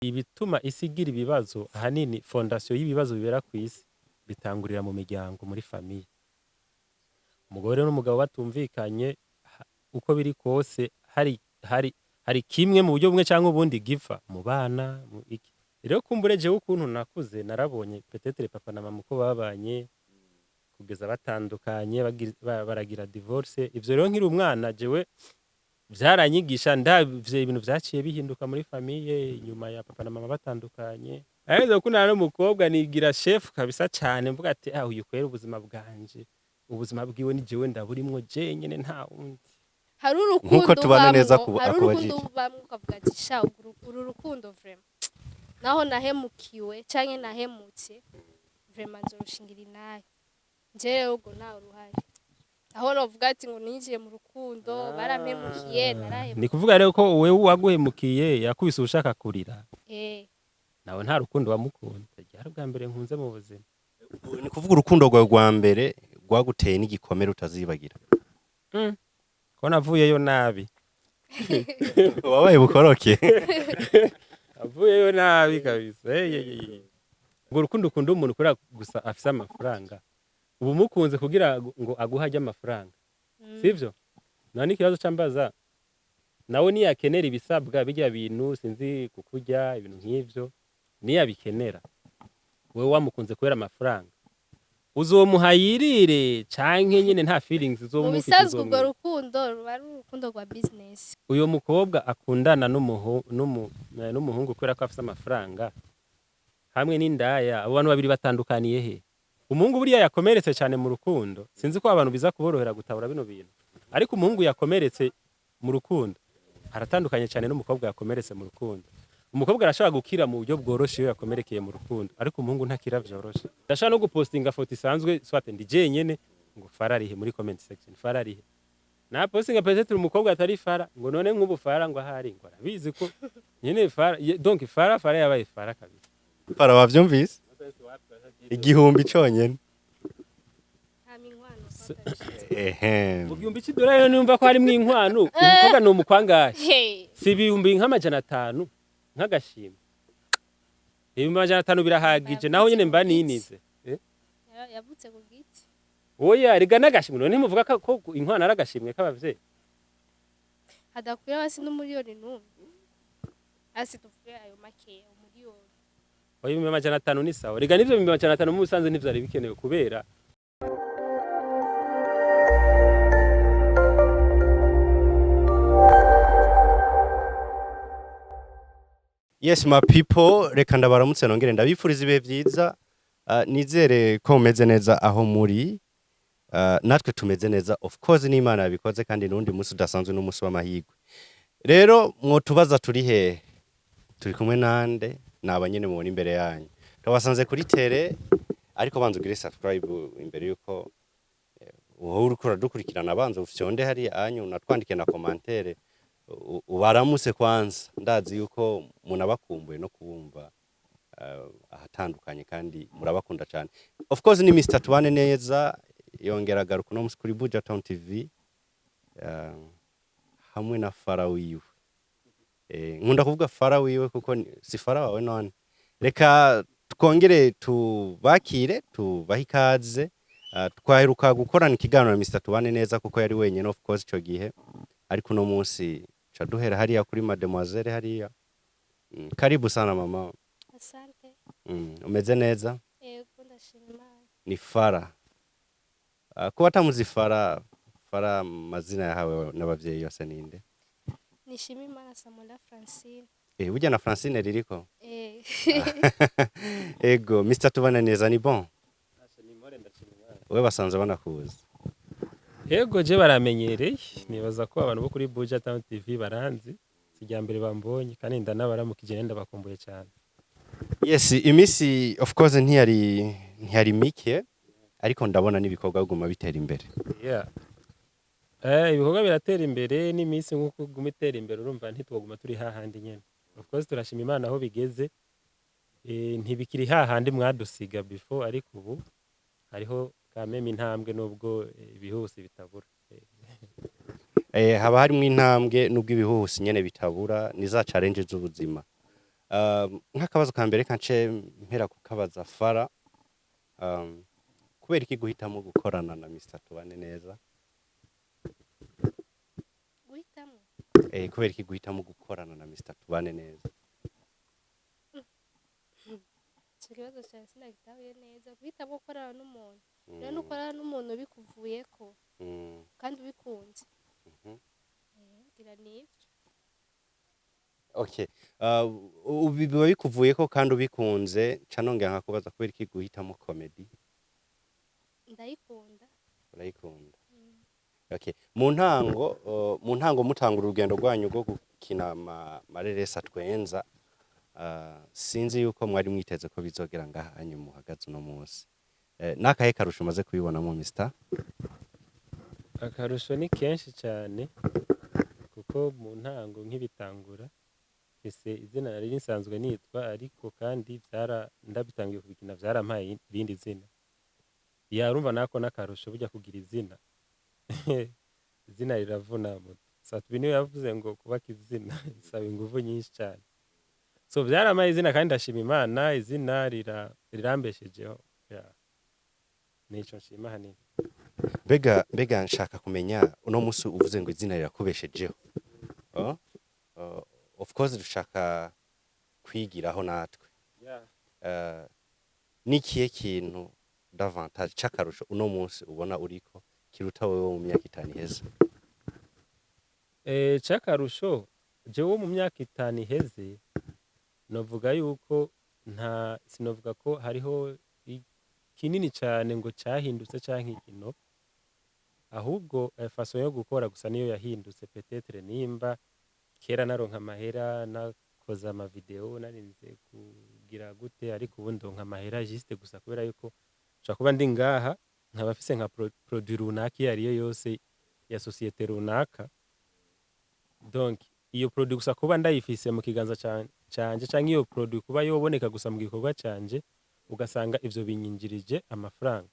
Ibituma isi igira ibibazo, ahanini fondation y'ibibazo bibera ku isi bitangurira mu miryango, muri famille. Umugore n'umugabo batumvikanye, uko biri kose hari kimwe mu buryo bumwe cyangwa ubundi gipfa mu bana, mu iki. Rero kumbure jewe ukuntu nakuze, narabonye peut-être papa na mama uko babanye kugeza batandukanye, baragira divorce. Ivyo rero nkiri umwana jewe vyaranyigisha, ndavye ibintu vyaciye bihinduka muri famille inyuma ya papa na mama batandukanye. Aheze gukundana n'umukobwa, nigira chef kabisa cane, mvuga ati: "Ah, uyu kwera ubuzima bwanje, ubuzima bwiwe ni jewe ndaburimwo jenyene, nta wundi." Hari urukundo Nkuko tubana neza. ubamwo, hari akubajije. urukundo ubamwo ukavuga ati: "Sha, uru rukundo vraiment, naho nahemukiwe canke nahemutse, vraiment nzorushingira inahe." Nje rero ubwo ntawe uruhari aho novuga ati ngo ninjiye mu rukundo barampemukiye, narahemukiye. Ni kuvuga rero ko wewe uwaguhemukiye yakubise ushaka kurira. Eh. Nawe nta rukundo wamukunda, ryari ubwa mbere nkunze mu buzima. Ni kuvuga urukundo rwawe rwa mbere rwaguteye n'igikomere utazibagira. Ko navuyeyo nabi. Wabaye bukoroke. Avuyeyo nabi kabisa. Hey, hey, hey. Ubwo rukundo ukunda umuntu kubera gusa afise amafaranga, ubu mukunze kugira ngo aguhe ajye amafaranga, sivyo? None ikibazo cambaza, nawe niyakenera ibisabwa bijya bintu, sinzi kukurya ibintu nk'ivyo, niyabikenera, wewe wamukunze kubera amafaranga, uzomuha yirire canke nyene nta feelings Mu uzoba umufite? bisanzwe urwo Uzomwiha. rukundo ruba ari urukundo rwa business. Uyo mukobwa akundana n'umuhungu kubera ko afise amafaranga hamwe n'indaya, abo bantu babiri batandukaniye he? Umuhungu buriya yakomeretse cyane mu rukundo, sinzi ko abantu biza kuborohera gutabura bino bintu, ariko umuhungu yakomeretse mu rukundo aratandukanye cyane n'umukobwa yakomeretse mu rukundo. Umukobwa arashobora gukira mu buryo bworoshe iyo yakomerekeye mu rukundo, ariko umuhungu ntakira vyoroshe. Ndashobora no gupostinga foto isanzwe, soit ndi jenyene, ngo: "Fara arihe?" Muri comment section: "Fara arihe?" Na postinga peut-être umukobwa atari Fara, ngo: "None nk'ubu Fara ngo ahari ngo arabizi ko nyene Fara." Donc Fara yabaye Fara kabisa. Fara, wavyumvise? 1000 conyene. Hama inkwano? Ehe. Mu 1000 c'idolari numva ko harimwo inkwano, umukobwa ni umukwangahe? Hey. Si 500,000 nk'agashimwe? 500,000 birahagije, naho nyene mba ninize. Eh? Yavutse ku giti. Oya, rega n'agashimwe. None ntimuvuga ko inkwano ari agashimwe k'abavyeyi? Hadakwira hasi n'umuriyoni n'umwe, hasi tuvuge ayo makeya, umuriyoni. Oya, 500,000 ni sawa. Rega n'ivyo 500,000 mu busanzwe ntivyari bikenewe kubera Yes, my people, reka ndabaramutse, nongere ndabifuriza ibihe vyiza. Nizere ko mumeze neza aho muri. Natwe tumeze neza, of course n'Imana yabikoze, kandi n'undi munsi udasanzwe, n'umunsi w'amahirwe. Rero mwotubaza turi hehe, turi kumwe nande? Ni abanyene mubona imbere yanyu, twabasanze kuri tele. Ariko banza ugire subscribe imbere yuko wowe uriko uradukurikirana, banza ufyonde hariya anyu, unatwandike na commentaire, ubaramutse kwanza. Ndazi yuko munabakumbuye no kubumva ahatandukanye, kandi murabakunda cyane. Of course ni Mr Tubane neza, yongera agaruka uno munsi kuri Buja Town TV hamwe na Fara wiwe. Nkunda kuvuga Fara wiwe kuko si Fara wawe. None reka twongere tubakire, tubahe ikaze. Twaheruka gukorana ikiganiro na Mr Tubane neza kuko yari wenyine, of course, ico gihe, ariko uno munsi ca duhera hariya kuri mademoiselle hariya. Karibu sana mama. Asante. Umeze neza? Yego, ndashima Imana. Ni Fara. Kuba atamuzi Fara, Fara amazina yahawe n'abavyeyi yose ninde? Nishima Imana Samola Francine. Burya na Francine ririko? Eh. Ego, Mr Tubane neza, ni bon, we basanze banakuzi. Yego, je baramenyereye. Nibaza ko abantu bo kuri Buja Town TV baranzi, si irya mbere bambonye, kandi ndanabaramukije, ndabakumbuye cyane. Yes, imisi of course ntiyari mike, ariko ndabona n'ibikorwa biguma bitera imbere. Yeah. Ibikorwa biratera imbere n'iminsi nk'uko iguma itera imbere, urumva ntitwoguma turi hahandi nyene. Of course turashima Imana aho bigeze. Ntibikiri hahandi mwadusiga before, ariko ubu hariho kameme intambwe, nubwo ibihusi bitabura. Haba harimwo intambwe nubwo ibihuhusi nyene bitabura, ni za challenge z'ubuzima. Nk'akabazo ka mbere kance mpera kukabaza Fara, kubera iki guhitamo gukorana na Mr Tubane Neza? Guhitamo? Kubera iki guhitamo gukorana na Mr Tubane Neza? Ico kibazo cyawe sinagitahuye neza. Guhitamo gukorana n'umuntu rero, nukorana n'umuntu bikuvuyeko kandi ubikunze. Ngira nivyo. Okay. Biba bikuvuyeko kandi ubikunze, ca nongera nkakubaza kubera iki guhitamo comedy? Ndayikunda. Urayikunda. Okay. Mu ntango mutanga urugendo rwanyu rwo gukina amareresi twenza, sinzi yuko mwari mwiteze ko bizogera ngaha hanyu muhagaze uno munsi. N'akahe karusho umaze kubibonamo, Mr? Akarusho ni kenshi cyane, kuko mu ntango nk'ibitangura mfise izina nari nsanzwe nitwa, ariko kandi vyara ndabitangiye kubikina vyarampaye irindi zina. Yarumva nako n'akarusho, burya kugira izina, izina riravuna. Muto Satubi niwe yavuze ngo kubaka izina bisaba inguvu nyinshi cyane. So vyarampaye izina kandi ndashima Imana, izina rirambeshejeho. Yeah. Nico nshima hanini. Mbega nshaka kumenya, uno munsi uvuze ngo izina rirakubeshejeho. Oh? Of course dushaka kwigiraho natwe. Nikihe kintu d'avantage, c'akarusho, uno munsi ubona uriko kiruta wewe mu myaka 5 iheze? C'akarusho jewe mu myaka 5 iheze, novuga yuko nta, sinovuga ko hariho kinini cane ngo cahindutse canke ikino, ahubwo façon yo gukora gusa niyo yahindutse. Peut-être nimba kera naronka amahera nakoze ama video, narinze kugira gute, ariko ubu ndonka amahera juste gusa kubera yuko nshobora kuba ndi ngaha nkaba mfise nka produit runaka iyo ariyo yose ya société runaka. Donc iyo produit gusa kuba ndayifise mu kiganza canje, canke iyo produit kuba yoboneka gusa mu gikorwa canje, ugasanga ivyo binyinjirije amafaranga.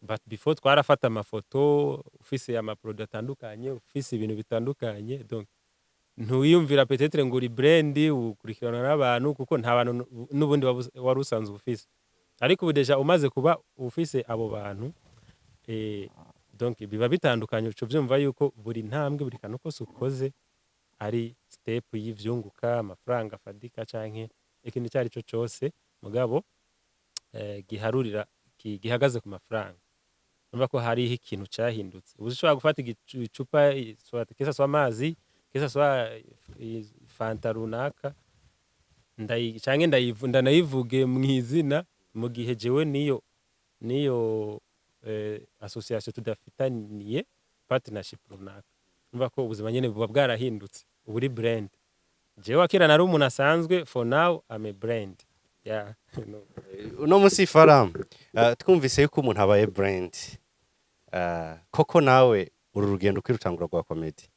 But before twarafata amafoto ufise ama produit atandukanye, ufise ibintu bitandukanye, donc ntiwiyumvira peut-être ngo uri brand ukurikirana n'abantu, kuko nta bantu n'ubundi wari usanzwe ufise. Ariko ubu déjà umaze kuba ufise abo bantu, donc biba bitandukanye. Uca uvyumva yuko buri ntambwe, buri kantu kose ukoze ari step y'ivyunguka, amafaranga afadika canke ikintu icyo ari cyo cose, mugabo giharurira gihagaze ku mafaranga. Urumva ko hariho ikintu cahindutse. Ubu ushobora gufata icupa, soit que ça soit amazi, que ça soit fanta runaka, canke ndanayivuge mw'izina, mu gihe jewe niyo association tudafitaniye partnership runaka. Urumva ko ubuzima nyene buba bwarahindutse, ubu uri brand. Jewe akira nari umuntu asanzwe, for now I'm a brand, yeah, no. Uno munsi Fara, twumvise yuko umuntu abaye brand. Koko nawe uru rugendo ukirutangura rwa comedy,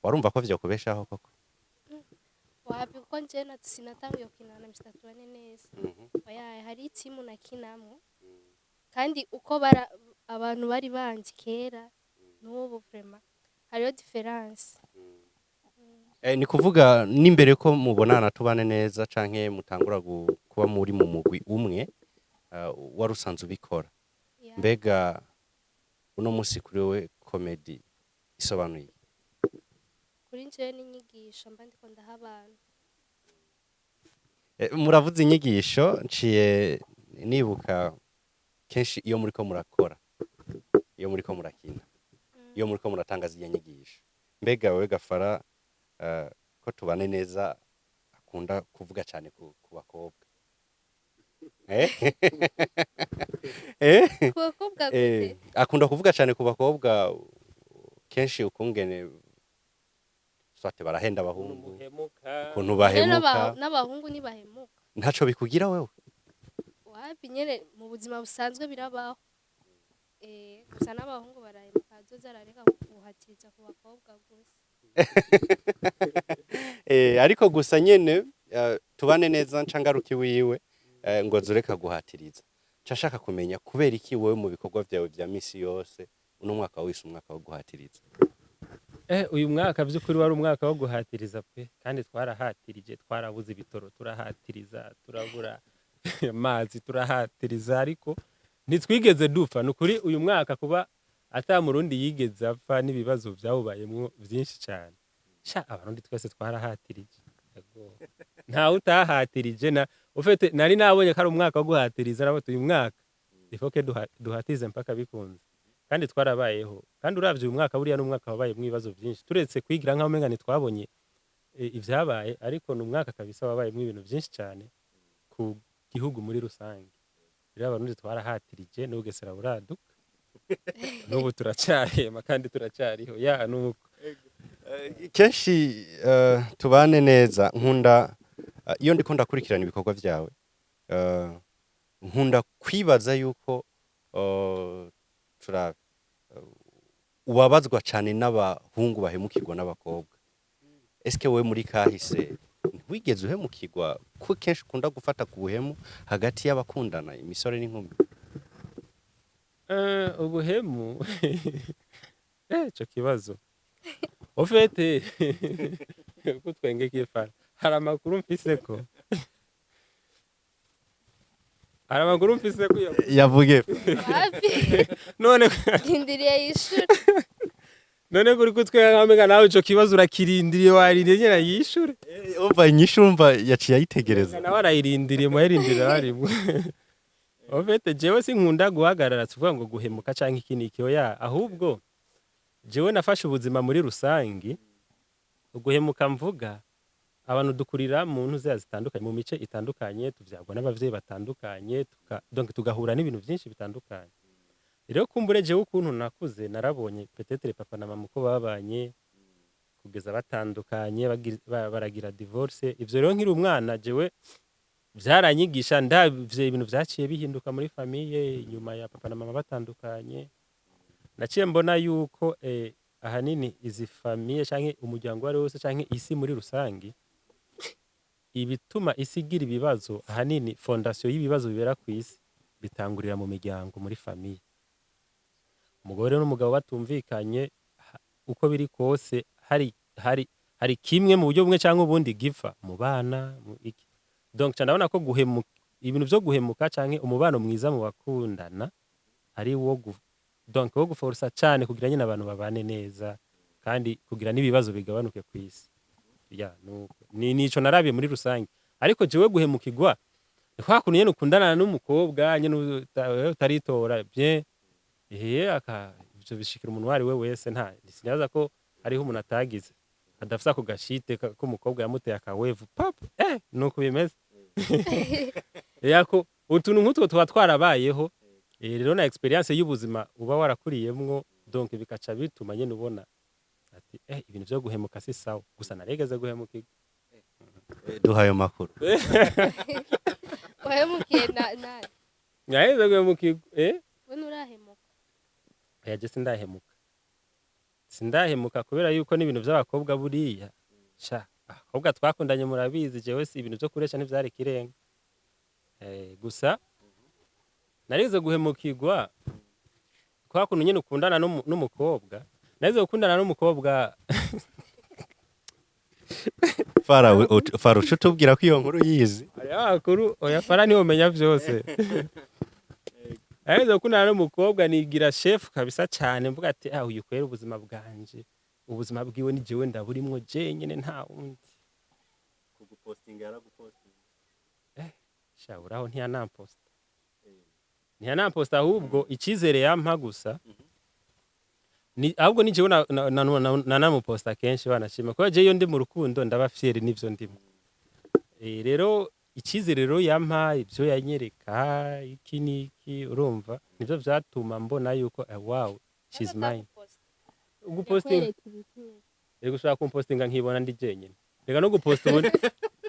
warumva ko vyokubeshaho koko? Wapi, kuko nje sinatanguye gukina na Mr Tubane Neza. Oya, hari itimu nakinamwo, kandi uko bara abantu bari banzi kera n'ubu, vraiment hariho différence. Ni kuvuga n'imbere ko mubonana Tubane Neza canke mutangura kuba muri mu mugwi umwe, wari usanzwe ubikora? Yeah. Mbega uno munsi kuri wewe comedy isobanuye iki? Kuri njewe n'inyigisho mba ndiko ndaha abantu. Muravuze inyigisho, nciye nibuka kenshi iyo muriko murakora, iyo muriko murakina, iyo muriko muratanga ziriya nyigisho. Mbega wewe Gafara, ko Tubane Neza akunda kuvuga cyane ku bakobwa, eh? Eh? Ku bakobwa? Eh, Gute? Akunda kuvuga cyane ku bakobwa kenshi, ukungene soit barahenda abahungu, Muhemuka. ukuntu Rero bahemuka. N'abahungu ntibahemuka. Ntaco bikugira wewe? Wapi nyene, mu buzima busanzwe birabaho. Gusa n'abahungu barahemuka, azoza arareka guhatiriza ku bakobwa gusa. Ariko gusa nyene, Tubane Neza nca ngaruka iwiwe, ngo zureka guhatiriza, nca nshaka kumenya kubera iki wowe mu bikorwa vyawe vya misi yose uno mwaka wise umwaka wo guhatiriza. Uyu mwaka by'ukuri wari umwaka wo guhatiriza pe, kandi twarahatirije, twarabuze ibitoro turahatiriza, turabura amazi turahatiriza, ariko ntitwigeze dupfa. Ni ukuri uyu mwaka kuba ata murundi yigeze apfa n'ibibazo byawubayemwo byinshi cyane, sha abarundi twese twarahatirije. Yego. Ntawe utahatirije. Na ufite nari nabonye ko ari umwaka wo guhatiriza, nabo uyu mwaka ifoke duhatize mpaka bikunze, kandi twarabayeho. Kandi uravye uyu mwaka, buriya n'umwaka wabayemwo ibibazo byinshi, turetse kwigira nk'aho umenga ntitwabonye ivyabaye, ariko ni umwaka kabisa wabayemwo ibintu byinshi cyane ku gihugu muri rusange. Rero abarundi twarahatirije, n'ubugesera buraduka, n'ubu turacyahema kandi turacyariho, ya nuko. Kenshi tubane neza. Nkunda iyo ndiko ndakurikirana ibikorwa vyawe, nkunda kwibaza yuko turabe ubabazwa cane n'abahungu bahemukirwa n'abakobwa. Eske wewe muri kahise ntiwigeze uhemukirwa, ko kenshi ukunda gufata ku buhemu hagati y'abakundana, imisore n'inkumi? Ubuhemu, ico kibazo au fait kutwengekeye fara, hari amakuru mfise ko iyo Yavuge. Hafi. None Ndindiriye yishure. None kuri kutwenga nkaho umenga nawe ico kibazo urakirindiriye, warindiriye nyene yishure. Umva inyishu, umva yaciye ayitegereza. Nawe arayirindiriye, muyarindiriye harimwe. Au fait jewe sinkunda guhagarara tuvuga ngo guhemuka canke iki n'iki, oya, ahubwo jewe nafashe ubuzima muri rusangi. Uguhemuka mvuga, abantu dukurira mu ntuzeya zitandukanye, mu mice itandukanye, tuvyagwa n'abavyeyi batandukanye, donc tugahura n'ibintu vyinshi bitandukanye. Rero kumbure jewe ukuntu nakuze, narabonye peut-être papa na mama uko babanye kugeza batandukanye, baragira divorce. Ivyo rero nkiri umwana jewe vyaranyigisha. Ndavye ibintu vyaciye bihinduka muri famille nyuma ya papa na mama batandukanye, naciye mbona yuko ahanini izi famille canke umuryango uwo ari wose canke isi muri rusangi, ibituma isi igira ibibazo, ahanini fondation y'ibibazo bibera ku isi bitangurira mu miryango, muri famille. Umugore n'umugabo batumvikanye, uko biri kose hari kimwe mu buryo bumwe canke ubundi gipfa mu bana, mu iki. Donc ca ndabona ko guhemuka, ibintu vyo guhemuka canke umubano mwiza mu bakundana ari wo donc wo guforsa cane kugira nyine abantu babane neza, kandi kugira n'ibibazo bigabanuke ku isi. Ya nuko ni nico narabiye muri rusange. Ariko jewe guhemukirwa ni kwa kuntu nyene ukundana n'umukobwa nyene utaritora bien, ehe, aka ivyo bishikira umuntu uwo ari we wese. Nta sinaza ko hariho umuntu atagize adafise ako gashite k'umukobwa yamuteye akawevu pap, nuko bimeze yako. Utuntu nk'utwo tuba twarabayeho. Rero na expérience y'ubuzima uba warakuriyemwo, donc bikaca bituma nyene ubona ati ibintu vyo guhemuka si sawa. Gusa naregeze guhemukirwa. Duha ayo makuru. Wahemukiye na nani? Naheze guhemukirwa. We nturahemuka? Oya, je sindahemuka, sindahemuka, kubera yuko n'ibintu vy'abakobwa buriya, sha abakobwa twakundanye murabizi, jewe si ibintu vyo kuresha ntivyari ikirenga. Gusa narize guhemukirwa kwa kuntu nyene ukundana n'umukobwa, narize gukundana n'umukobwa. Fara, Fara, uca utubwira ko iyo nkuru yizi. Aya makuru, oya, Fara niwe umenya vyose. Narize gukundana n'umukobwa, nigira chef kabisa cane, mvuga ati: "Ah, uyu kwera ubuzima bwanje, ubuzima bwiwe ni jewe ndaburimwo jenyene, nta wundi." Kugupostinga yaragupostinga? Sha uraho ntiyanamposta, ntiyanamposta, ahubwo icizere yampa gusa ni ahubwo ni jewe nanamuposta kenshi banashima, kubera jewe iyo ndi mu rukundo ndaba fier n'ivyo ndimo. Rero icizere rero yampa, ivyo yanyereka, iki n'iki, urumva nivyo vyatuma mbona yuko wow, she's mine. Ugupostinga Yakwereka ibiki? Reka, ushobora kumpostinga nkibona ndi jenyine. Reka, no guposta ubu,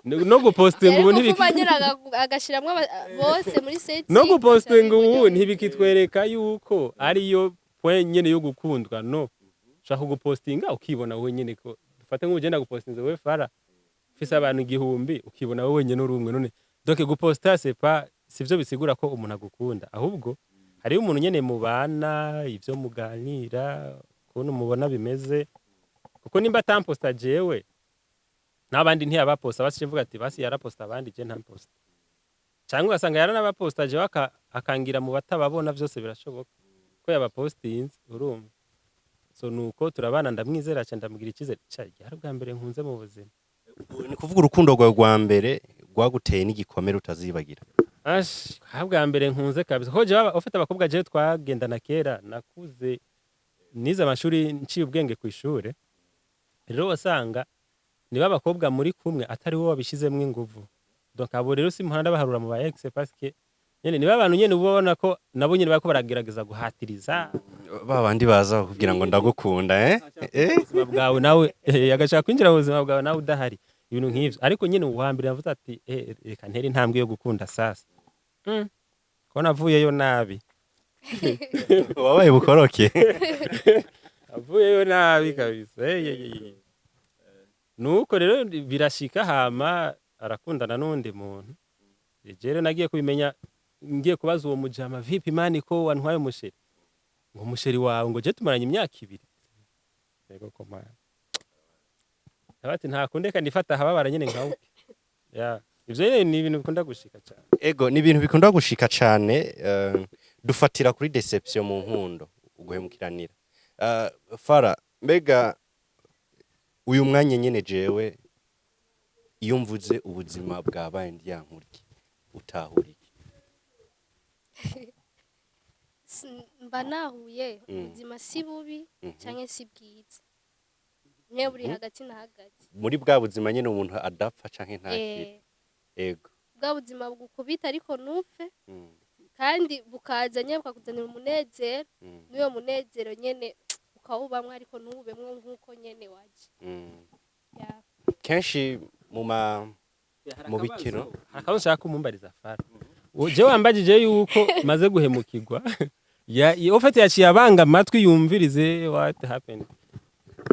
no gupostinga ubu Ariko ntibiki kuba nyine agashiramwo bose muri setting. No gupostinga ubu ntibikitwereka yuko ariyo point nyene yo gukundwa. No ushaka kugupostinga ukibona wowe nyene, ko dufate nk'ugenda gupostinza wowe Fara, ufise abantu 1000, ukibona wowe wenyene uri umwe. None donc guposta c'est pas, sivyo bisigura ko umuntu agukunda. Ahubwo hariyo umuntu nyene mubana, ivyo muganira, ukuntu mubona bimeze. Kuko nimba atamposta jewe, n'abandi ntiyabaposta, basi mvuga ati basi yaraposta abandi, je ntamposta, cyangwa ugasanga yaranabaposta jewe akangira mu batababona. Vyose birashoboka ko yabapostinze, urumva. So nuko turabana, ndamwizera cyane, ndamugira icyizere. Cyari ubwa mbere nkunze mu buzima. Ni kuvuga urukundo rwawe rwa mbere rwaguteye n'igikomere utazibagira. Ash, bwa mbere nkunze kabisa, ko jewe ufite abakobwa jewe twagendana kera, nakuze nize amashuri, nciye ubwenge ku ishure. Rero wasanga niba abakobwa muri kumwe atari wowe wabishizemwo inguvu. Donc abo rero si muhanda baharura mu ba ex, parce que nyene niba abantu nyene uba ubona ko nabo nyene bariko baragerageza guhatiriza. Ba bandi baza bakubwira ngo ndagukunda, eh. Ubuzima bwawe nawe, agashaka kwinjira mu buzima bwawe nawe udahari, ibintu nk'ivyo. Ariko nyene uwa mbere navuze ati reka ntere intambwe yo gukunda sasa, ko navuyeyo nabi. Wabaye bukoroke. Avuyeyo nabi kabisa. Nuko rero birashika, hama arakundana n'undi muntu. Rero nagiye kubimenya ngiye kubaza uwo mujama: "Vipi man, ko wantwaye umu chéri?" Ngo: "Umu chéri wawe?" Ngo: "Je tumaranye imyaka 2." Yego ko man, ati nta kundeka ndifata ahababara nyene nkawuke ya. Ivyo nyene ni ibintu bikunda gushika cyane. Ego, ni ibintu bikunda gushika cane. Dufatira kuri déception mu nkundo, uguhemukiranira. Fara, mbega uyu mwanya nyene jewe iyo mvuze ubuzima bwabaye ndyankurye, utahura iki? Mba nahuye ubuzima si bubi canke si bwiza, mwe buri hagati na hagati. Muri bwa buzima nyene umuntu adapfa canke ntakire. Ego. Bwa buzima bugukubita ariko ntupfe, kandi bukaza nyene bukakuzanira umunezero, n'uyo munezero nyene ukawubamwo ariko ntuwubemwo nk'uko nyene waje. Ya. Kenshi mu bikino. Hari akabazo nshaka kumumbariza Fara. Je wambajije yuko maze guhemukirwa, ya ufite yaciye abanga amatwi yumvirize what happened.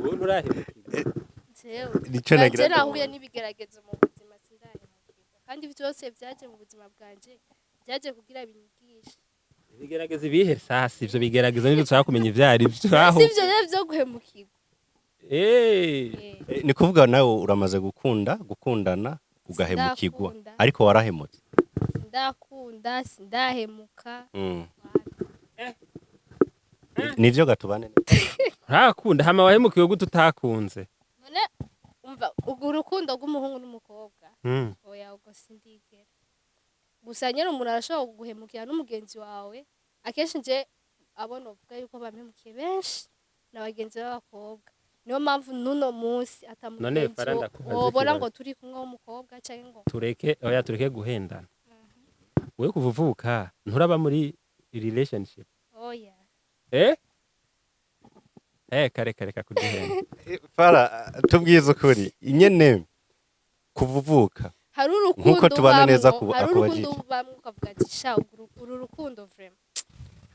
Wowe nturahemukirwa? Jewe Nico nagira nanje nahuye n'ibigeragezo mu buzima, sindahemukirwa, kandi vyose vyaje mu buzima bwanje byaje kugira binyigishe. Ibigeragezo ibihe sasa? Ivyo bigeragezo nivyo dushaka kumenya ivyo ari vyo aho. Si ivyo rero vyo guhemukirwa. Ni kuvuga nawe uramaze gukunda, gukundana, ugahemukirwa? Sindakunda. Ariko warahemutse? Sindakunda, sindahemuka. Nivyo gatubane. Ntakunda, hama wahemukiwe gute utakunze? None umva, urwo urukundo rw'umuhungu n'umukobwa, oya, ubwo sindigera. Gusa nyene umuntu arashobora kuguhemukira n'umugenzi wawe. Akenshi nje abo novuga yuko bampemukiye benshi na bagenzi b'abakobwa, niyo mpamvu n'uno munsi ata None mugenzi Farah, ndakubaza wobona ikibazo. ngo turi kumwe w'umukobwa canke ngo Tureke, oya, tureke guhendana. Wewe kuva uvuka nturaba muri relationship? Oya. Kare kare kuduhenda. Fara, tubwize ukuri nyene, kuva uvuka Hari urukundo nkuko tubana neza ubamwo, hari akubajije. urukundo ubamwo ukavuga ati sha, uru rukundo vraiment,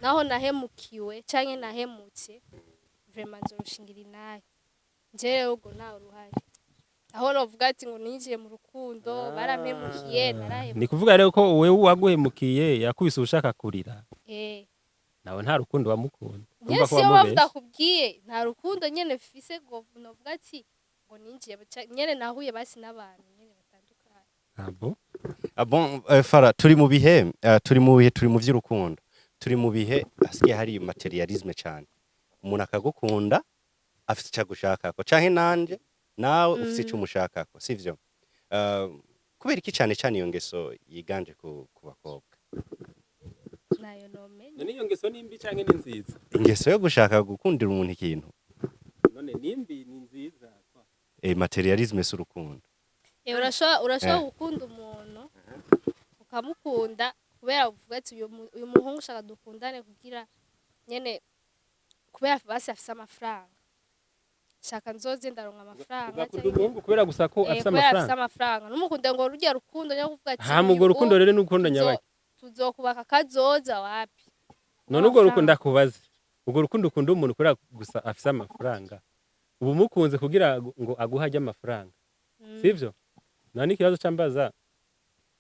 naho nahemukiwe canke nahemutse, vraiment nzorushingira inahe. Nje ubwo nta uruhari aho novuga ati ngo ninjiye mu rukundo barampemukiye, narahemukiye. Ni kuvuga rero ko wewe waguhemukiye yakubise ushaka kurira. Nawe nta rukundo wamukunda. Nyene Urumva ko siyo mpamvu wamubeshe. ndakubwiye, nta rukundo nyene mfise ngo novuga ati ngo ninjiye nyene nahuye basi n'abantu nyene batandukanye. Ah bon? Ah bon, Fara, turi mu bihe, turi mu vy'urukundo, turi mu bihe hasigaye hari matérialisme cyane. Umuntu akagukunda afite icyo agushakako, canke nanje nawe ufite icyo umushakako, sivyo? Kubera iki cane cane iyo ngeso yiganje ku bakobwa? Nayo nomenya. None iyo ngeso ni mbi canke ni nziza? Ingeso yo gushaka gukundira umuntu ikintu. None nimbi ni nziza? Matérialisme si urukundo. Urashobora gukunda umuntu, ukamukunda kubera uvuga ati uyu muhungu ushaka dukundane kugira nyene kubera basi afise amafaranga, shaka nzoze ndaronka amafaranga. Ugakunda umuhungu kubera gusa ko afise kubera afise amafaranga? Amafaranga. Numukunde ngo rurya rukundo nyo kuvuga ati Hama urwo uyu rukundo rero ni urukundo nyabaki? Tuzokubaka kazoza, wapi. None urwo rukundo, Amafaranga. ndakubaze, urwo rukundo ukunda umuntu kubera gusa afise amafaranga, ubu mukunze kugira ngo aguhe ajye amafaranga, sivyo? None ikibazo cambaza,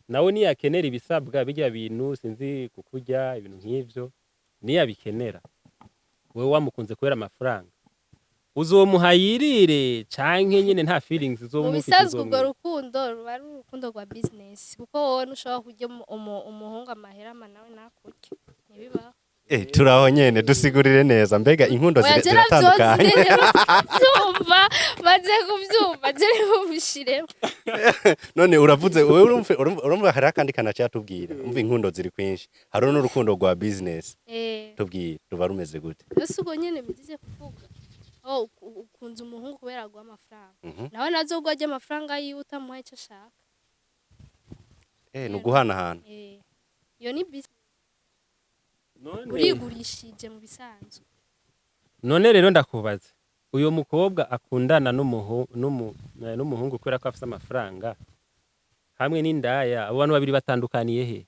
nawe niyakenera ibisabwa bijya bintu, sinzi kukurya ibintu nk'ivyo, niyabikenera, wewe wamukunze kubera amafaranga. Uzomuha yirire canke nyene nta feelings uzoba Mu umufite? bisanzwe urwo Uzomwiba. rukundo ruba ari urukundo rwa business, kuko wowe ntushobora kurya umuhungu amahera ama nawe nakurya, ntibibaho. Turaho nyene, dusigurire neza, mbega inkundo Oya, je navyo ziratandukanye? Kubyumva, maze kubyumva, je ntibubishiremo. None uravuze wewe, urumva hari akandi kantu cyatubwira, umva, inkundo ziri kwinshi, hari n'urukundo rwa business. Tubwire, ruba rumeze gute? Ese ubwo nyene bigize kuvuga, oh, ukunze umuhungu kubera aguha amafaranga, nawe nazo arya amafaranga yiwe utamuha icyo ashaka. Ni uguhanahana. Iyo ni business. None Urigurishije mu bisanzwe. None rero ndakubaza, uyo mukobwa akundana n'umuhungu kubera ko afise amafaranga hamwe n'indaya, abo bantu babiri batandukaniye he?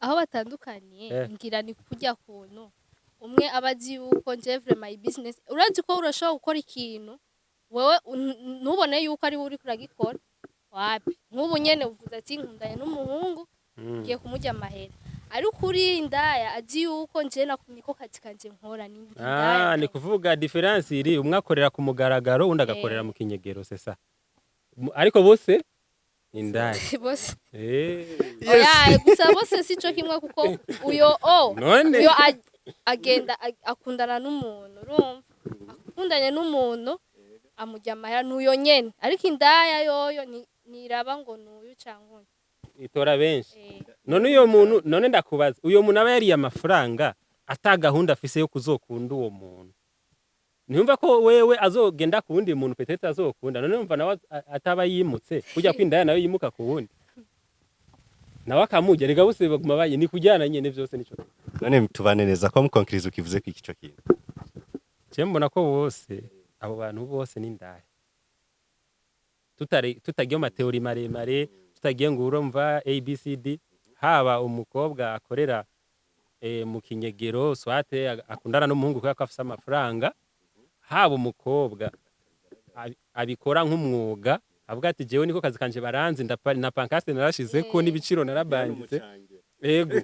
Aho batandukaniye, ngira ni kurya kuntu umwe aba azi yuko nje vraiment iyi business, urazi ko urashobora gukora ikintu wewe ntubone yuko ari wowe uriko uragikora. Wapi, nk'ubu nyene uvuze ati nkundanye n'umuhungu, ngiye kumurya amahera, ariko uri indaya azi yuko nje niko kazi kanje nkora, ni indaya. Ah, ni kuvuga différence iri, umwe akorera ku mugaragaro, undi agakorera Eh. mu kinyegero, c'est ça. Ariko bose ni indaya. Bose. Eh. Oya, gusa bose sico kimwe, kuko uyo o None uyo agenda akundana n'umuntu, urumva akundanye n'umuntu amurya amahera, n'uyo nyene, ariko indaya yoyo niraba ngo n'uyu canke uyu. Itora benshi. Eh. None uyo muntu, none ndakubaza, uyo muntu aba yariye amafaranga ata gahunda afise yo kuzokunda uwo muntu, ntiyumva ko wewe azogenda ku wundi muntu, peut-être azokunda? None yumva nawe ataba yimutse kujya kwindaya, nawe yimuka ku wundi, nawe akamurya, rega bose baguma bayi ni kujyana nyene vyose nico. None tubane neza ko mukonkiriza ukivuze ko ico kintu. Je mbona ko bose, abo bantu bose ni indaya. Tutagiye mu ma théories maremare, tutagiye ngo urumva ABCD, haba umukobwa akorera mu kinyegero, soit akundana n'umuhungu kubera ko afise amafaranga, haba umukobwa abikora nk'umwuga, avuga ati jewe niko kazi kanje, baranzi, na pancarte narashizeko n'ibiciro narabanditse. Ego,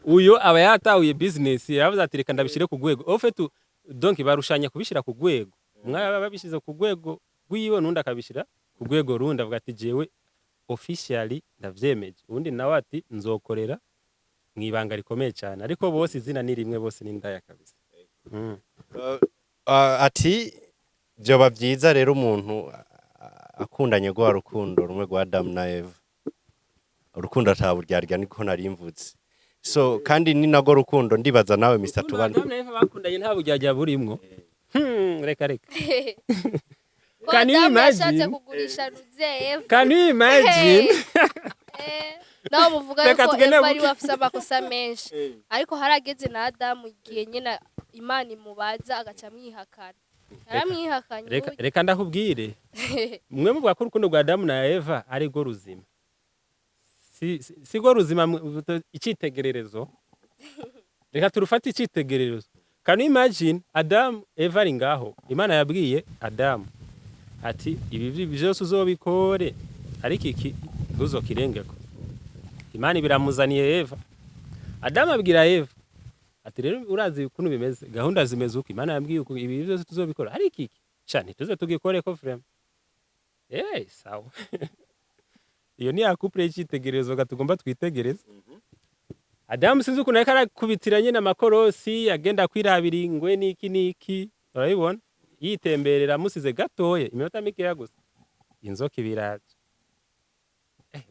uyo aba yatahuye business, yavuze ati reka ndabishire ku rwego. Au fait, donc barushanya kubishira ku rwego, umwe aba babishize ku rwego rwiwe, nundi akabishira ku rwego rundi, avuga ati jewe officially ndavyemeje, uwundi nawe ati nzokorera mu ibanga rikomeye cyane, ariko bose izina ni rimwe, bose ni indaya kabisa. Ati vyoba vyiza rero umuntu akundanye rwa rukundo rumwe rwa Adam na Eva, urukundo ataburyarya, niko narimvutse. So kandi ni nago rukundo, ndibaza nawe Mr. Tubane. Adamu na Eva bakundanye nta buryarya burimwo. Reka reka. Ko Can you Adamu yashatse imagine? kugurisha ruze Eva. Can you imagine? Naho muvuga Reka yuko tugende Eva ariwe afise amakosa menshi, ariko harageze na Adamu igihe nyine Imana imubaza agaca amwihakana, yaramwihakanye. Reka reka ndakubwire, mwe muvuga ko urukundo rwa Adamu na Eva ari rwo ruzima, si rwo ruzima, icitegererezo, reka turufate icitegererezo. Can you imagine Adamu, Eva ari ngaho, Imana yabwiye Adamu ati ibi byose uzobikore, ariko iki ntuzokirengeko. Imana ibiramuzaniye Eva, Adamu abwira Eva ati rero urazi ukuntu bimeze, gahunda zimeze uko Imana yambwiye, uko ibi byose tuzobikora, ariko iki sha ntituze tugikoreko vraiment. Sawa, iyo ni ya couple y'icitegererezo ga tugomba twitegereze. Adamu sinzi ukuntu ariko arakubitira nyine amakorosi, agenda kwirabira ingwe n'iki n'iki, urabibona yitemberera, amusize gatoye iminota mikeya gusa, inzoka ibiraje.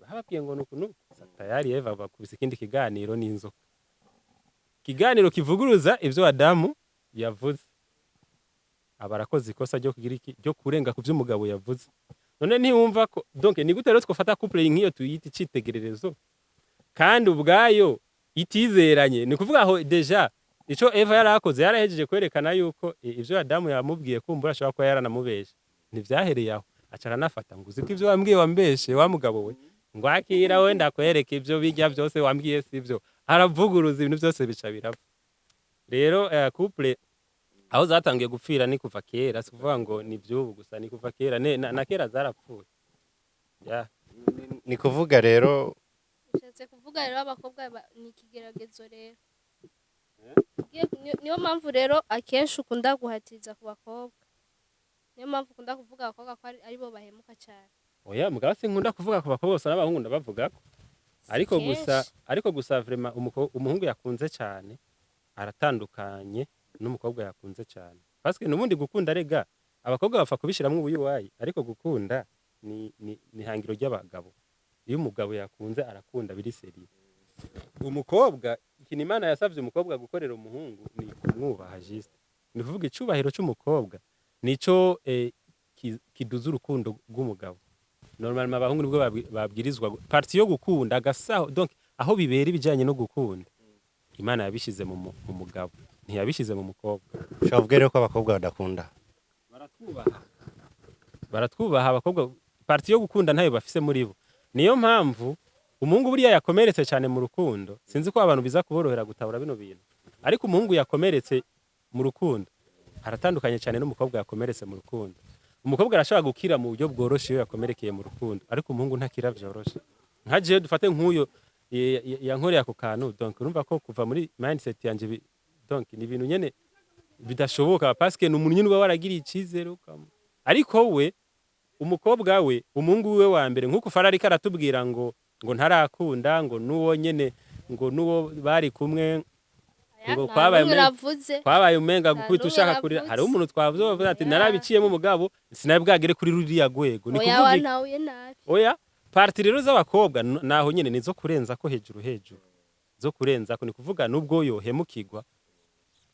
Bababwiye ngo nuku nuku. Tayari Eva bakubise ikindi kiganiro n'inzoka, ikiganiro kivuguruza ivyo Adamu yavuze. Aba arakoze ikosa ryo kugira iki, ryo kurenga ku vy'umugabo yavuze. None ntiwumva ko, donc ni gute rero twofata couple nk'iyo tuyita icitegererezo kandi ubwayo itizeranye? Ni kuvuga aho déjà ico Eva yarakoze, yarahejeje kwerekana yuko ivyo Adamu yamubwiye kumbura ashobora kuba yaranamubeshe. Ntivyahereye aho, aca aranafata ngo uzi ko ivyo wambwiye wambeshe wa mugabo we, ngo akira we ndakwereka ivyo bijya byose wambwiye sivyo, aravuguruza ibintu byose bica birapfa. Rero couple aho zatangiye gupfira ni kuva kera, si kuvuga ngo ni vy'ubu gusa, ni kuva kera, na kera zarapfuye, yeah. Ni kuvuga rero Ushatse kuvuga rero abakobwa ni ikigeragezo rero. Niyo mpamvu rero akenshi ukunda guhatiza ku bakobwa, niyo mpamvu ukunda kuvuga abakobwa ko aribo bahemuka cyane. Oya, mugabo sinkunda kuvuga ku bakobwa gusa, n'abahungu ndabavugako. Ariko gusa Kenshi. Ariko gusa vraiment umuhungu yakunze cyane aratandukanye n'umukobwa yakunze cyane, parce que nubundi gukunda rega abakobwa bapfa kubishiramwo ubuyuwayi, ariko gukunda ni hangiro ry'abagabo. Iyo umugabo yakunze arakunda biri sérieux. Umukobwa, ikintu Imana yasavye umukobwa gukorera umuhungu ni kumwubaha juste. Ni kuvuga icubahiro c'umukobwa nico kiduza urukundo rw'umugabo. Normalement abahungu nibwo babwirizwa partie yo gukunda agasaho. Donc aho bibera ibijanye no gukunda, Imana yabishize mu mugabo, ntiyabishize mu mukobwa. Ushobora kuvuga rero ko abakobwa badakunda? Baratwubaha, baratwubaha. Abakobwa partie yo gukunda ntayo bafise muri bo. Niyo mpamvu umuhungu buriya yakomeretse cyane mu rukundo, sinzi ko abantu biza kuborohera gutabura bino bintu, ariko umuhungu yakomeretse mu rukundo aratandukanye cyane n'umukobwa yakomeretse mu rukundo. Umukobwa arashobora gukira mu buryo bworoshe iyo yakomerekeye mu rukundo, ariko umuhungu ntakira vyoroshe. Nka jewe dufate nk'uyo yankoreye ako kantu, donc urumva ko kuva muri mindset yanje donc ni ibintu nyene bidashoboka, parce que ni umuntu nyene uba waragiriye icizere ariko we umukobwa we, umuhungu wiwe wa mbere, nk'uko Fara ariko aratubwira ngo ntarakunda, ngo n'uwo nyene, ngo n'uwo bari kumwe ngo Nta kwabaye n'umwe navuze. Kwabaye umenga Nta gukubita n'umwe ushaka kurira. navuze. Hariho umuntu twavuze bavuze ati Oya. narabiciyemo mugabo sinabwagere kuri ruriya rwego. Ni Oya. kuvuga iki? Wantahuye nabi. Oya, partie rero z'abakobwa naho nyene nizo kurenza ko hejuru hejuru, zo kurenza ko. Ni kuvuga nubwo yohemukirwa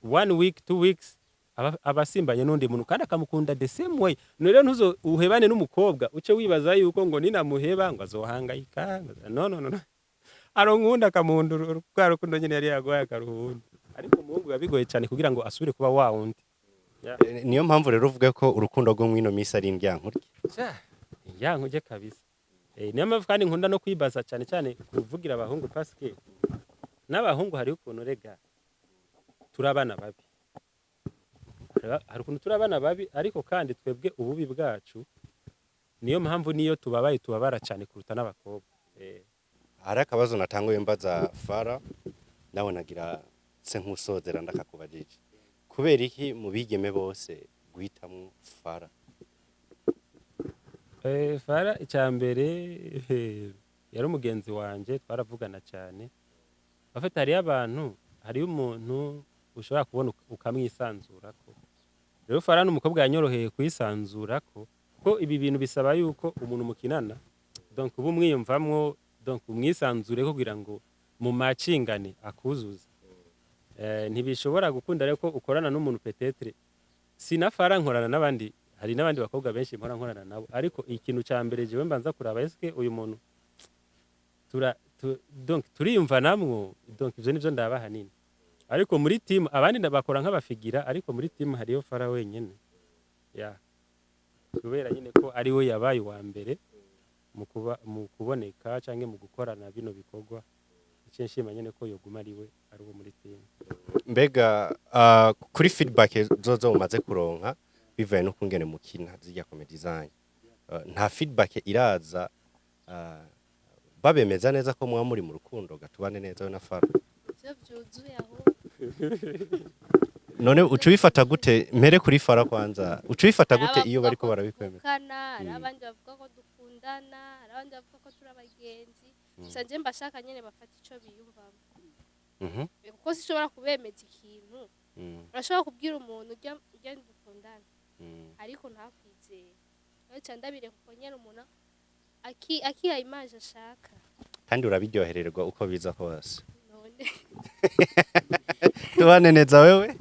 one week, 2 weeks, aba asimbanye n'undi muntu kandi akamukunda the same way. None rero ntuzo uhebane n'umukobwa uce wibaza yuko ngo ninamuheba ngo azohangayika. No, no, no, no. Aronkunda akamuhunda rwa rukundo nyene yari yaguhaye akaruhunda. Ariko umuhungu biba bigoye cyane kugira ngo asubire kuba wa wundi. Niyo mpamvu rero uvuga ko urukundo rwo mw'ino minsi ari indyankurye. Yankurye kabisa. Niyo mpamvu kandi nkunda no kwibaza cyane cyane kuvugira abahungu, parce que n'abahungu hariho ukuntu rega turi abana babi. Hari ukuntu turi abana babi, ariko kandi twebwe ububi bwacu niyo mpamvu niyo tubabaye tubabara cyane kuruta n'abakobwa. Hari akabazo natanguye mbaza Fara, nawe nagira se nkusozera ndakakubajije: kubera iki mu bigeme bose guhitamwo Fara? Fara icya mbere yari umugenzi wanje, twaravugana cyane. Afite hariyo abantu, hariyo umuntu ushobora kubona ukamwisanzurako. Rero Fara ni umukobwa yanyoroheye kwisanzurako, ko ibi bintu bisaba yuko umuntu mukinana, donc uba umwiyumvamwo, donc umwisanzure kugira ngo mumacingane akuzuze. Ntibishobora gukunda rero ko ukorana n'umuntu peut-être sina Fara nkorana n'abandi, hari n'abandi bakobwa benshi mpora nkorana nabo, ariko ikintu ca mbere jewe mbanza kuraba: eske uyu muntu donc turiyumva namwo? Donc ivyo nivyo ndaba hanini. Ariko muri team abandi bakora nk'abafigira, ariko muri team hariyo Fara wenyene ya kubera nyine ko ari we yabaye uwa mbere mu kuba mu kuboneka canke mu gukorana bino bikorwa. Icyo nshima nyene ko yoguma ari we, ari uwo muri team. Mbega kuri feedback zozo umaze kuronka bivaye no kungene mukina zirya comedy zanyu, nta feedback iraza babemeza neza ko muba muri mu rukundo gatubane neza we na Fara? Ivyo vyuzuye ahubwo. None uca ubifata gute? Mpere kuri Fara kwanza, uca ubifata Hari gute iyo abavuga bariko ko barabikwemeza? tuvukana, hari abandi bavuga ko dukundana, hari abandi bavuga ko turi abagenzi. Gusa nje mbashaka nyene bafata ico biyumvamo, kuko sinshobora kubemeza ikintu. Urashobora kubwira umuntu urya dukundana, ariko ntakwizere. Rero ca ndabireka uko nyene, umuntu akiha image ashaka. Kandi urabiryohererwa uko biza kose. None Tubane neza wewe?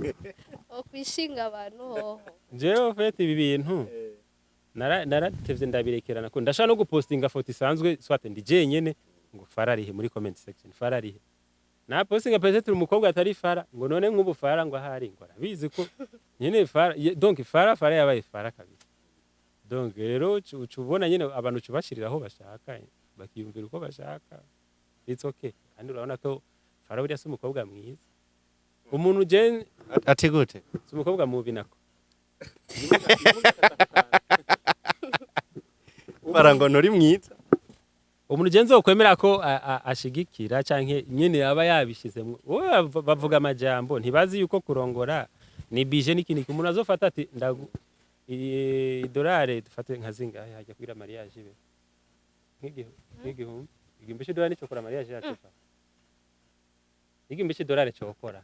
Okwishinga abantu hoho. Jewe en fait ibi bintu naratevye ndabirekerana ko ndashaka no gupostinga foto isanzwe, soit ndi jenyene, ngo Fara arihe? Muri comment section, Fara arihe? Na postinga peut-être umukobwa atari Fara, ngo none nk'ubu Fara ngo ahari, ngo arabizi ko nyene Fara donc Fara yabaye Fara kabisa. Donc rero uca ubona nyene abantu uca ubashirira aho bashaka, bakiyumvira uko bashaka, it's okay. Kandi urabona ko Fara buriya si umukobwa mwiza, umuntu je Ati gute? Si umukobwa mubi nako. Fara ngo nturi mwiza? Umuntu je nzokwemera ko ashigikira canke nyene aba yabishizemwo. Wowe bavuga amajambo, ntibazi yuko kurongora ni bije n'ikindi. Umuntu azofata ati ndagu idolari, dufate nka zingahe hajya kugira mariage ibe nk'igihumbi, 1000 c'idolari nico kora mariage yacu fa, 1000 c'idolari cokora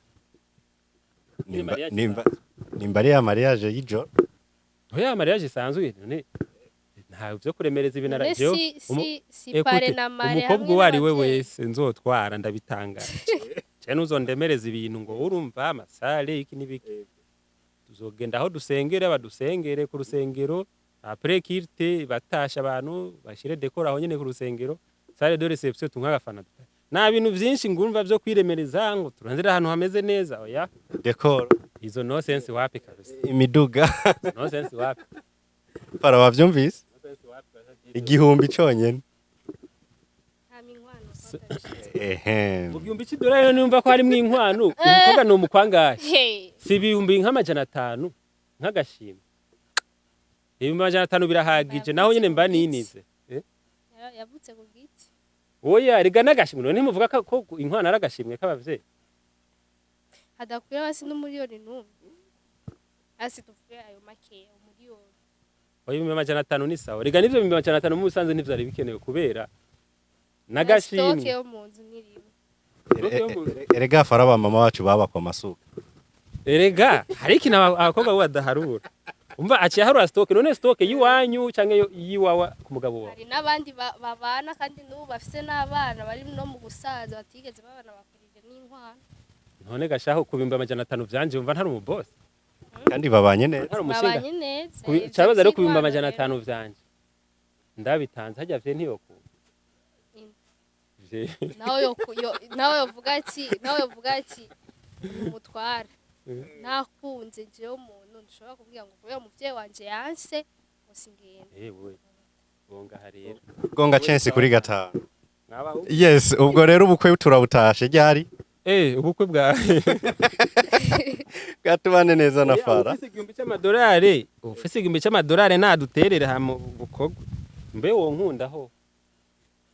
Nimba mariage. Nimba ari ya mariage y'ijoro. Oya, mariage isanzwe. None nta vyo kuremereza ibintu. None Jewe si Écoute, parrain na marraine umukobwa hamwe uwo ari we n'abavyeyi. wese nzotwara, ndabitangaje je, ntuzondemereza ibintu ngo urumva ama salle iki n'ibiki. Tuzogenda aho dusengere, badusengere ku rusengero, après culte batasha abantu bashire décor aho nyene ku rusengero, salle de réception, tunywa agafana. Nta bintu vyinshi ngumva vyo kwiremereza ngo turondere ahantu hameze neza, oya. Décor. Izo nonsense wapi kabisa. Imiduga. Nonsense wapi. Fara, wavyumvise? Nonsense wapi kabisa. 1000 conyene. Hama inkwano ko Ehe. Mu 1000 c'idolari numva ko harimwo inkwano, umukobwa ni umukwangahe? Hey. Si 500,000 nk'agashimwe? 500,000 birahagije, naho nyene mba ninize. Eh? Yavutse ku giti. Oya, rega n'agashimwe. None ntimuvuga ko inkwano ari agashimwe k'abavyeyi? Hadakwiye basi n'umuriyoni n'umwe, asi tuvuge ayo makeya, umuriyoni. Oya, 500,000 ni sawa. Rega n'ivyo 500,000 mu busanzwe ntivyari bikenewe kubera Na n'agashimwe. stock yo mu nzu nirimo. Erega Fara, ba mama bacu babakwa amasuka. Erega hari ikintu abakobwa bo badaharura. Umva, aciye aharura stock. None stock y'iwanyu canke y'iwawa ku mugabo wawe? Hari n'abandi babana kandi n'ubu bafise n'abana bari no mu gusaza batigeze babana bakurije n'inkwano. None gashaho, ku 500,000 vyanje wumva ntari umubosi? Kandi babanye neza. Ntari umushinga? Babanye neza. Ivyo Carabaza rero ku bihumbi vy'inkwano amajana rero. atanu vyanje ndabitanze harya vye ntiyokumva. Vye Nawe yovuga ati umutwara nakunze jewe umuntu nshobora kubwira ngo kubera umuvyeyi wanje yanse ngo singenda. Ewe, bonga rero. Gonga chance kuri gatanu. Mwabaho. Yes, ubwo rero ubukwe turabutashe ryari? Ubukwe bwa Bwatubane neza na Fara. Ufise 1000 c'amadolari, ufise 1000 c'amadolari naduterere hama bukorwe. Mbe wonkundaho?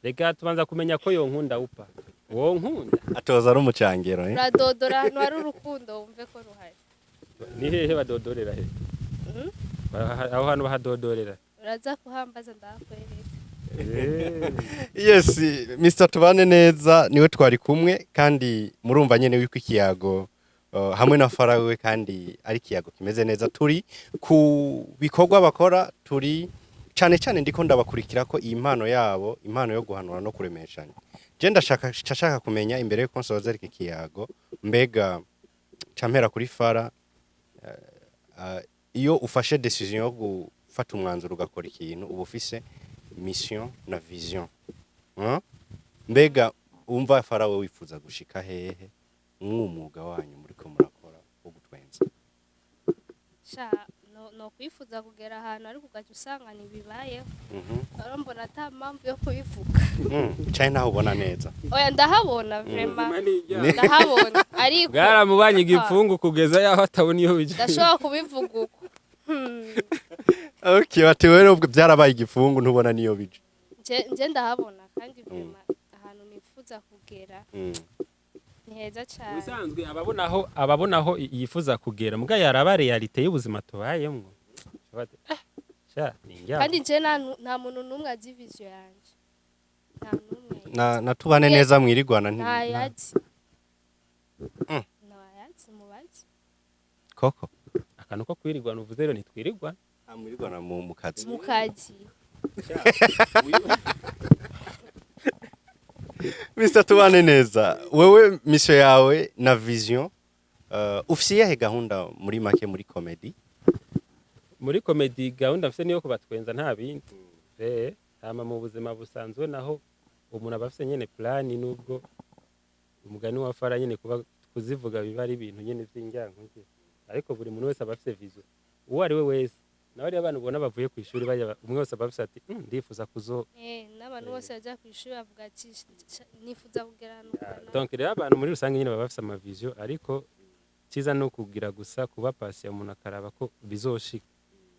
Reka tubanza kumenya ko yonkunda upa wonkunda. Atoza ari umucangero, eh? Uradodora ahantu hari urukundo wumve ko ruhari. Ni hehe badodorera he? Aho hantu bahadodorera? Uraza kuhambaza ndahakwereka. Yes, Mr Tubane neza niwe twari kumwe, kandi murumva nyene yuko ikiyago hamwe na Fara we kandi ari ikiyago kimeze neza. Turi ku bikorwa bakora, turi cane cane ndiko ndabakurikira ko iyi mpano yabo, impano yo guhanura no kuremeshanya. Je ndashaka ndashaka kumenya imbere yuko nsoza iki kiyago, mbega campera kuri Fara, iyo ufashe décision yo gufata umwanzuro ugakora ikintu, uba ufise mission na vision. Huh? Mbega umva Fara, we wifuza gushika hehe mw'umwuga wanyu muriko murakora wo gutwenza? Sha, no kwifuza kugera ahantu, ariko ugaca usanga ntibibayeho. Rero mbona ata mpamvu yo kubivuga. Canke naho ubona neza? Oya, ndahabona, vraiment ndahabona, ariko Bwaramubanye igipfungu kugeza yaho atabona iyo bija. Ndashobora kubivuga uko. Okay, bati wewe ubwo byarabaye igifungu, ntubona niyo bija. Nje ndahabona kandi vraiment ahantu nifuza kugera ni heza cyane. Ubusanzwe ababonaho yifuza kugera, muga yaraba réalité y'ubuzima tubayemwo. Bati, "Ah, sha ni njya." Kandi nje nta muntu n'umwe azi vision yanje, nta n'umwe. Na Tubane neza mwirigwana Ntayazi. Ntayazi, mubazi. Koko? Akantu ko kwirigwana uvuze rero, ntitwirigwana. Ah, mwirigwana mu kazi. Mu kazi. Mr Tubane neza, wewe mission yawe na vision, ufise iyahe gahunda muri make muri comedy? Muri comedy gahunda mfise niyo kubatwenza, nta bindi. Hama mu buzima busanzwe naho umuntu aba afise nyene plan, nubwo umugani wa Fara nyene kuba kuzivuga biba ari ibintu nyene vy'injyankuge, ariko buri muntu wese aba afise vision, uwo ari we wese. Nawe rero abantu ubona bavuye ku ishuri bajya, umwe wese aba afise ati: Ndifuza kuzo." N'abantu bose bajya ku ishuri bavuga ati: Nifuza kugera ahantu kanaka." Donc rero abantu muri rusange nyine baba bafise ama vision, ariko cyiza ni ukugira gusa kuba patient, umuntu akaraba ko bizoshika.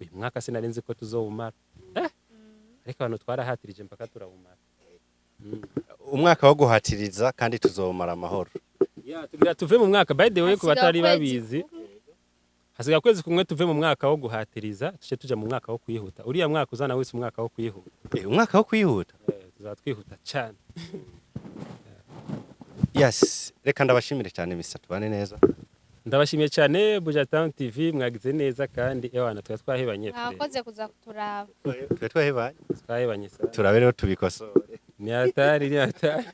Uyu mwaka sinari nzi ko tuzowumara, ariko abantu twarahatirije mpaka turawumara. Umwaka wo guhatiriza kandi tuzomara amahoro. Ya, tugira tuve mu mwaka, by the way, ku Hasigaye batari ukwezi babizi, kumwe. Hasigaye ukwezi kumwe tuve mu mwaka wo guhatiriza, tuce tuja mu mwaka wo kwihuta. Uriya mwaka uzana wese umwaka wo kwihuta. Umwaka wo kwihuta. Tuzaba twihuta cyane. Yes, reka ndabashimire cyane, Mr. Tubane neza. Ndabashimiye cyane, Buja Town TV, mwagize neza kandi ewana tuba twahebanye frère. Mwakoze kuza kuturaba. Twe twahebanye. Twahebanye sana. Turabe rero tubikosore. Ni hatari, ni hatari.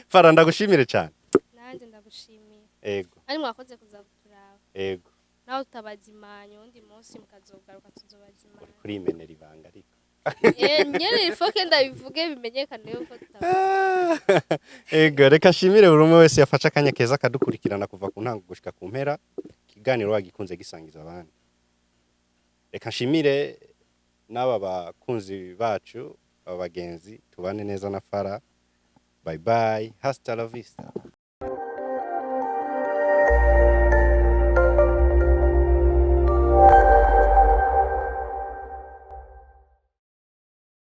Fara, ndagushimire cyane. Nanjye ndagushimiye. Ego. Ari mwakoze kuza kuturaba. Ego. Nawe utabazimanya, uwundi munsi mukazogaruka tuzobazimanya. Kuri imenera ibanga ariko. Nyene ifoke ndabivuge bimenyekane yuko tutabazimanya. Ego, reka nshimire buri umwe wese yafashe akanya keza akadukurikirana kuva ku ntango gushika ku mpera. Ikiganiro wagikunze, gisangiza abandi. Reka nshimire n'aba bakunzi bacu, aba bagenzi, Tubane neza na Fara. Bye bye, hasta la vista.